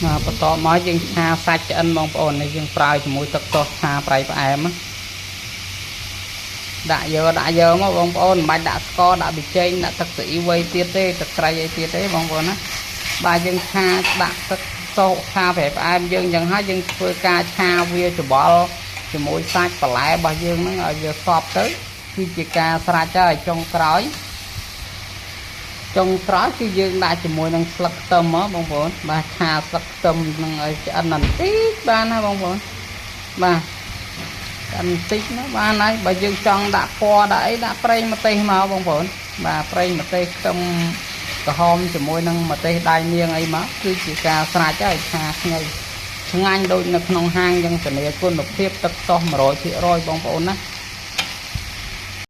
បាទបន្តមកយើងឆាសាច់ឆ្អិនបងប្អូននេះយើងប្រើជាមួយទឹកសុសឆាប្រៃផ្អែមណាដាក់យកដាក់យកមកបងប្អូនមិនបាច់ដាក់ស្ករដាក់ប៊ីចេងដាក់ទឹកស៊ីអ៊ីវអីទៀតទេទឹកត្រីអីទៀតទេបងប្អូនណាបាទយើងឆាដាក់ទឹកសុសឆាប្រៃផ្អែមយើងអញ្ចឹងហើយយើងធ្វើការឆាវាច្បល់ជាមួយសាច់បន្លែរបស់យើងហ្នឹងឲ្យវាសព្វទៅគឺជាការស្រេចហើយចុងក្រោយ ចុងក្រោយគឺយើងដាក់ជាមួយនឹងស្លឹកខ្ទឹមហ៎បងប្អូនបាទឆាស្លឹកខ្ទឹមនឹងឲ្យឆ្អិនបន្តិចបានណាបងប្អូនបាទឆ្អិនបន្តិចណាបានហើយបើយើងចង់ដាក់ពណ៌ដាក់អីដាក់ប្រេងម្ទេសមកបងប្អូនបាទប្រេងម្ទេសខ្ទឹមក្រហមជាមួយនឹងម្ទេសដៃនាងអីមកគឺជាការស្រេចហើយឆាខ្ញីឆ្ងាញ់ដូចនៅក្នុងហាងយ៉ាងធានាគុណភាពទឹកសុស100%បងប្អូនណា។